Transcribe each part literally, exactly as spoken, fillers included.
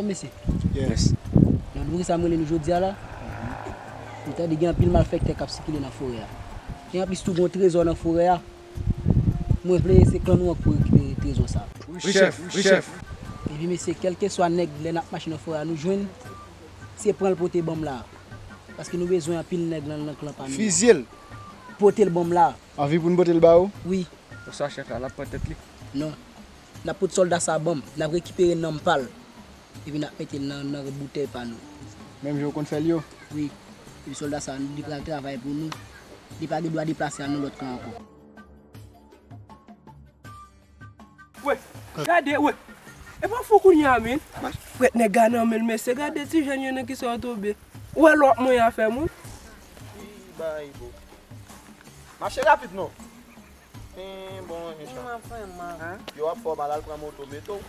Mesye. Yes. Nan nou sa m rele nou jodi a la, m tande gen anpil malfektè k ap sikile nan forè a. E anplis tou, gen yon trezò nan forè a. Mwen vle se klan nou an k pou rekipere trezò sa. Wi, chèf, wi, chèf. Epi mesye, kèlkeswa nèg, lè n ap mache nan forè a, nou jwenn, se pran l pote ban m la. Paske nou bezwen anpil nèg nan, nan klan pa nou an. Fizye l. Pote l ban m la. Anvi pou n pote l ba ou? Wi. Konsa chèf la, l ap pran tèt li? Non. N ap pote sòlda sa ban m. N ap rekipere nanm pa l. Epi n ap mete l nan, nan boutèy pa nou. Menm jan w konn fè l yo? Wi. Epi sòlda sa, li pral travay pou nou. Li pa gen dwa deplase al nan lòt kan ankò. Wè, gade, wè. E pa fou kounye a, men. Frèt nèg a nan men l, mesye, gade ti jèn yo nan kisa yo tonbe. Ou wè lòt mwen afè moun. Ki bagay, bro? Mache rapid, non. Pen bon, mechan. Yo ap fè w mal, al pran moto, mete w.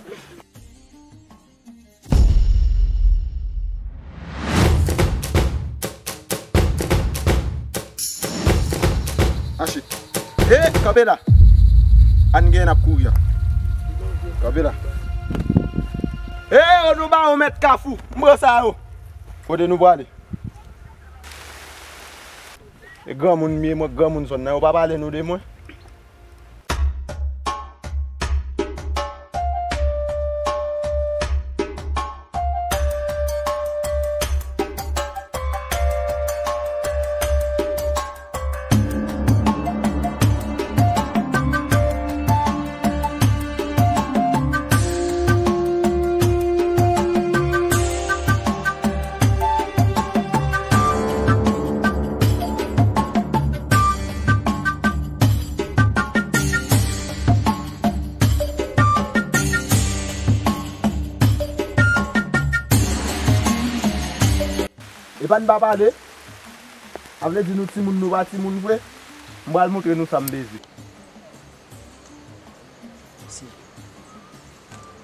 Achi. He, kanpe la. Ann gen n ap kouri a. Kanpe la. He, yo nou ba yon mèt kafou. M pran sa yo. Kote nou prale? E granmoun m ye, mwen granmoun zòn nan, yo pa pale nou de mwen. Epa n pa pale. A vle di nou timoun, nou pa timoun vre. M pral montre nou sa m bezwen. Mesye.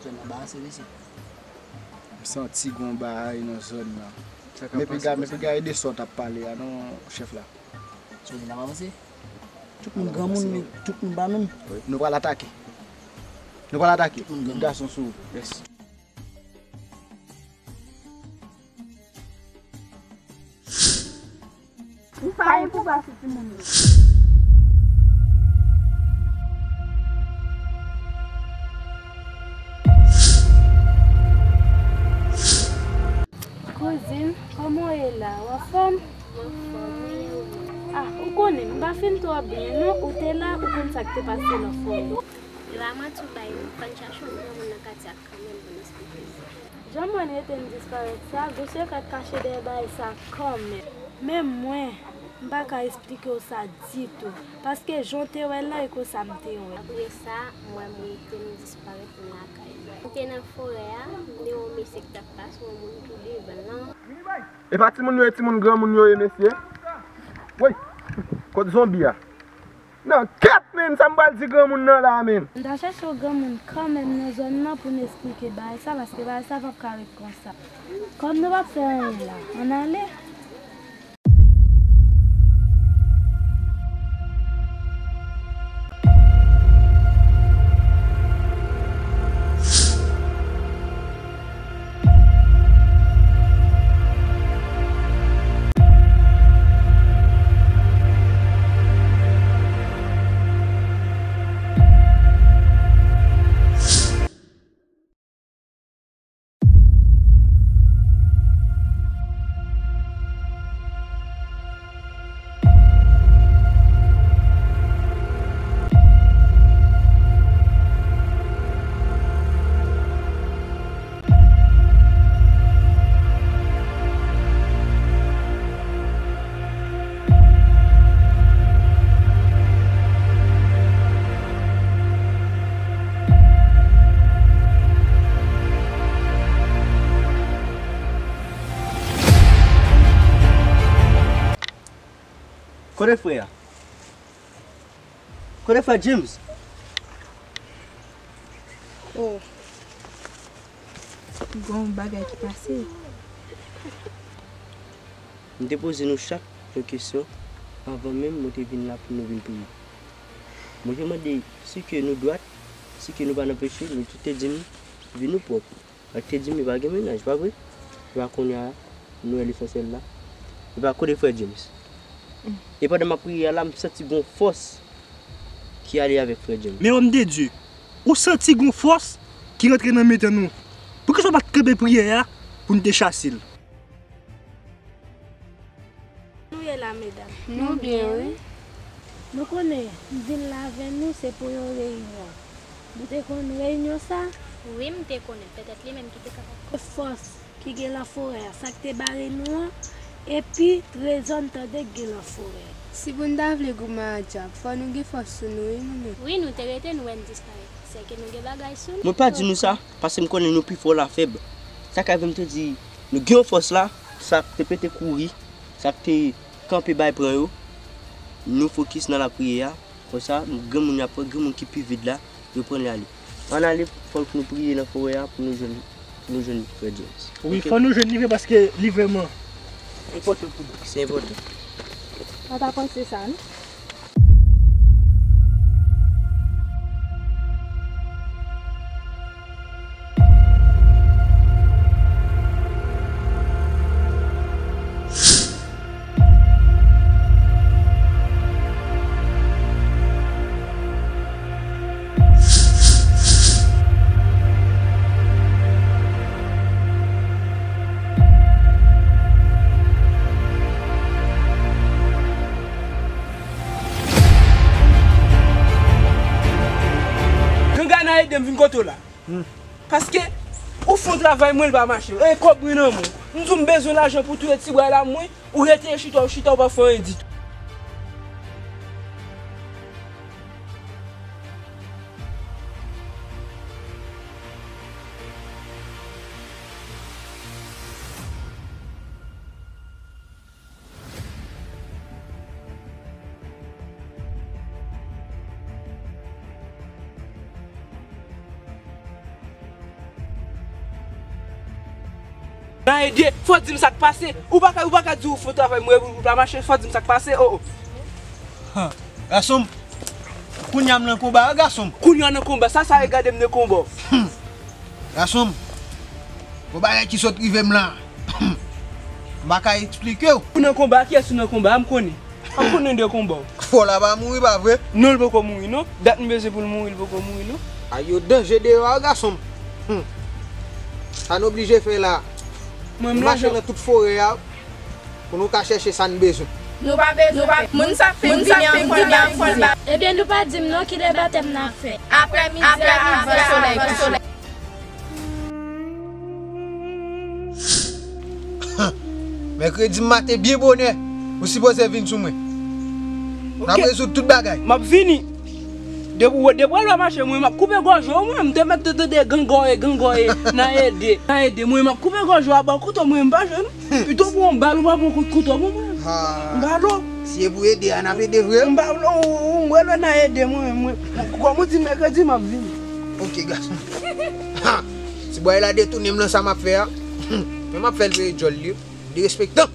Zòn nan balanse, mesye. M santi gon bagay nan zòn nan. Men piga, men piga e de sa w t ap pale a non, chèf la. Zòn nan ap avanse. Tout moun granmoun, men tout moun pa menm. Nou pral atake. Nou pral atake. Tout moun granmoun. Gason sou. Yes. Ou pa gen pouvwa sou timoun yo. Kouzin, kòman w ye la? W anfòm? M anfòm, wi, e ou menm? Ah, ou konnen, m pa fin twò byen, non. Ou te la, ou konn sa k te pase lòt fwa. E pa manti w bay, non. Fò n chache yon granmoun nan katye a kanmenm pou n esplike sa. Jan m wè n rete n disparèt sa, gon sekrè k kache dèyè bagay sa kanmenm. Menm mwen, m pa ka esplike w sa ditou, paske jan w te wè l lan e konsa m te wè l. Apre sa, m wè m rete m disparèt m lakay mwen. M te nan forè a, m te wè yon mesye k t ap pase, yon moun tou de blan. E pa timoun yo ye, timoun granmoun yo ye, mesye. Woy! Kot zonbi a? Nan kèt, men, sa m pral di granmoun nan la, men. M ta chèche yon granmoun kanmenm nan zòn nan pou n esplike bagay sa, paske bagay sa p ap ka ret konsa. Kòm nou p ap fè anyen la, ann ale. Kote frè a? Kote frè James? Oh. Gon bagay ki pase. M te poze nou chak yon kesyon anvan menm mwen te vin la pou nou vin priye. Mwen te mande si ke nou dwat, si ke nou pa nan peche, nou tout te di m vi nou pwòp. Ak te di m li pa gen mennaj, pa vre? Epa kounye a, nou wè lesansyèl la. Epa kote frè James? E pandan m ap priye a la, m santi gon fòs ki ale avèk frè James. Men òm de Dye, ou santi gon fòs ki rantre nan mitan nou. Poukisa w pa t kanpe priyè a pou n te chase l? Nou ye la, medam? Nou byen, wi. Nou konnen, m vin la avè nou, se pou yon reyinyon. Nou te konn reyinyon sa? Wi, m te konnen. Petèt li menm ki te kapab. Fòs ki gen lan forè a, sa k te bare nou an, epi trezò n tande k gen lan forè a. Si pou n ta vle goumen a dyab, fò nou gen fòs sou nou, wi, nou menm. Wi, nou te rete, nou wè n disparèt. Sèke nou gen bagay sou nou. Mwen pa di nou sa, paske m konnen nou pi fò lafèb. Sa k rive m te di, nou gen yon fòs la, sa k te pete kouri, sa k te kanpe bay pran yo, nou fokis nan lapriyè a. Konsa, granmoun y ap pran, granmoun ki pi vid la, yo pran li ale. Ann ale, fòk nou priye nan forè a pou nou jwenn, pou nou jwenn frè James. Wi, ok. Fò nou jwenn li vre paske li vrèman enpòtan pou nou. Se enpòtan. Mwen pa panse sa, non. Ganga nan ede m vin kote w la. Paske ou fè yon travay mwen, li pa mache. E kòb mwen nan men w. M di w m bezwen lajan pou touye ti bwa la mwen, ou rete chita, ou chita, ou pa fè anyen ditou. Nan ede, fò di m sa k pase. Ou pa ka, ou pa ka di ou fè travay mwen, ou pa mache, fò di m sa k pase, o, o. Gason m, kounye a m nan konba, wi, gason m. Kounye a nan konba, sa, sa regade m nan konba. Gason m, gon bagay ki sot rive m la. M pa ka eksplike w. Ou nan konba, kiyès ou nan konba a, m konnen. M konnen de konba w. Fò la pa mouri, pa vre? Non, l poko mouri, non. Dat m bezwen pou l mouri, l poko mouri, non. Ay, yo danje deyò a, gason m. Sa n oblije fè la. Mwen, m mache nan tout forè a. Pou nou ka chèche sa n bezwen. Nou pa bezwen pè. Moun sa ap fin vini an, moun sa ap fin vini an. Ebyen, nou pa di m non, kilè batèm n ap fè? Aprè midi a, avan solèy kouche. Mèkredi maten byen bonè, ou sipoze vin sou mwen. N ap rezoud tout bagay. M ap vini. Depi w, depi w al pa mache, mwen, m ap koupe gòj ou, mwen, m te mèt te tande gangoye, gangoye, nan ede, nan ede, mwen, m ap koupe gòj ou a ba w kouto, mwen, m pa jwenn ou. Pito pou yon bal, ou pa pran kout kouto pou mwen. M pa lo. Si e pou ede a, n ap ede vre. M pa lo, ou, ou, ou, mwen, nan ede, mwen, mwen. Kòm ou di mèkredi, m ap vini. Ok, gason. Ha! Ti bway la detounen m nan sa m ap fè a. Men m ap fè l peye djòl li. Derespektan.